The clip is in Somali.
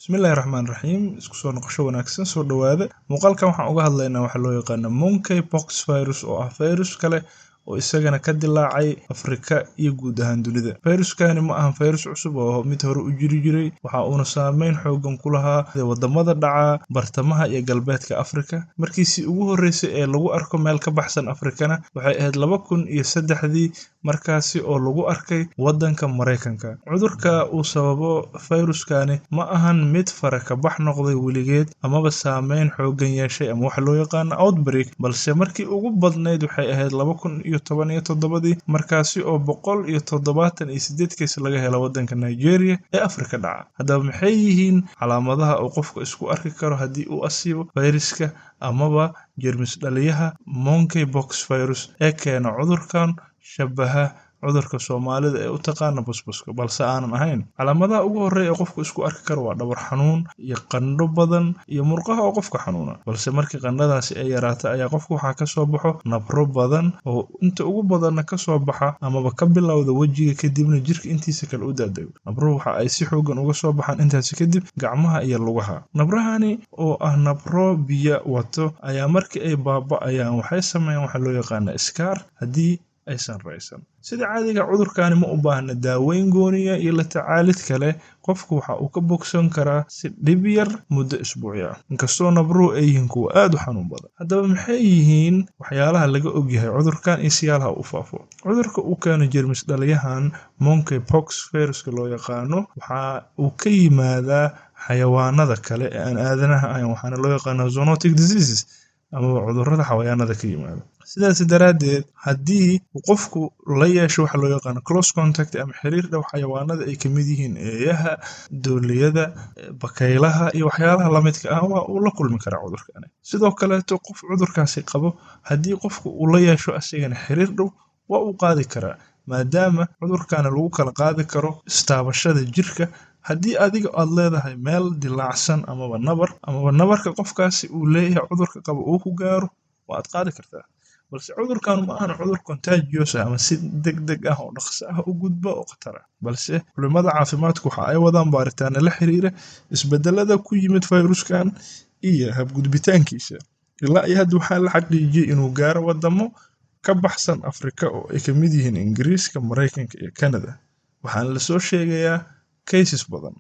Bismillahi Raxmaani Raxiim. Isku soo noqosho wanaagsan, soo dhawaada. Muuqaalkan waxaan uga hadlaynaa waxa loo yaqaano monkey pox virus, oo ah virus kale oo isagana ka dilaacay Afrika iyo guud ahaan dunida. Fayruskani ma ahan fayrus cusub oo mid hore u jiri jiray, waxa uuna saameyn xoogan ku lahaa wadamada dhaca bartamaha iyo galbeedka Afrika. Markiisii ugu horreysay ee lagu arko meel ka baxsan Afrikana waxay ahayd 2003-dii, markaasi oo lagu arkay wadanka Maraykanka. Cudurka uu sababo fayruskani ma ahan mid fara ka bax noqday weligeed amaba saameyn xoogan yeeshay ama waxa loo yaqaano outbreak, balse markii ugu badnayd waxay ahayd 2017-dii, markaasi oo 178 case laga helo wadanka Nigeria ee Afrika dhaca. Haddaba, maxay yihiin calaamadaha uu qofku isku arki karo haddii uu asiibo fayraska amaba jeermis dhaliyaha monkey pox virus ee keena cudurkan shabaha cudurka Soomaalida ee u taqaana busbuska, balse aanan ahayn? Calaamadaha ugu horreeya ee qofku isku arki karo waa dhabar xanuun iyo qandho badan iyo murqaha oo qofka xanuuna. Balse markii qandhadaasi ay yaraato ayaa qofka waxaa kasoo baxo nabro badan oo inta ugu badanna kasoo baxa amaba ka bilowda wejiga, kadibna jirka intiisa kale u daadego. Nabruhu waxa ay si xoogan uga soo baxaan intaasi kadib gacmaha iyo lugaha. Nabrahani oo ah nabro biyo wato ayaa markii ay baaba'ayaan waxay sameeyaan waxa loo yaqaana scar haddii aysan raysan. Sida caadiga, cudurkani ma u baahna daaweyn gooniya iyo la tacaalid kale. Qofku waxa uu ka bogsan karaa si dhib yar muddo isbuucyo ah, inkastoo nabruhu ay yihiin kuwa aad u xanuun badan. Haddaba, maxay yihiin waxyaalaha laga ogyahay cudurkan iyo siyaalaha uu faafo? Cudurka uu keeno jeermis dhaliyahan monkey pox viruska loo yaqaano waxa uu ka yimaadaa xayawaanada kale ee aan aadanaha ahayn, waxaana loo yaqaanaa zoonotic diseases amaba cudurrada xayawaanada ka yimaada. Sidaas daraaddeed, haddii uu qofku la yeesho waxa loo yaqaano close contact ama xiriir dhow xayawaanada ay kamid yihiin eeyaha, dooliyada, bakaylaha iyo waxyaalaha lamidka ah, waa uu la kulmi karaa cudurkan. Sidoo kaleeto, qof cudurkaasi qabo haddii qofku uu la yeesho asigana xiriir dhow, waa uu qaadi karaa, maadaama cudurkana lagu kala qaadi karo istaabashada jirka. Haddii adiga aad leedahay meel dilaacsan amaba nabar, amaba nabarka qofkaasi uu leeyahay cudurka qabo uu ku gaaro, waa aad qaadi kartaa. Balse cudurkan ma ahan cudur contagious ah ama si degdeg ah oo dhaqso ah u gudba oo khatar ah, balse culimada caafimaadku waxa ay wadaan baaritaano la xiriira isbedelada ku yimid fayruskan iyo habgudbitaankiisa. Ilaa iyo hadda waxaa la xaqiijiyey inuu gaaro wadamo ka baxsan Afrika oo ay kamid yihiin Ingiriiska, Maraykanka iyo Canada, waxaana lasoo sheegayaa cases badan.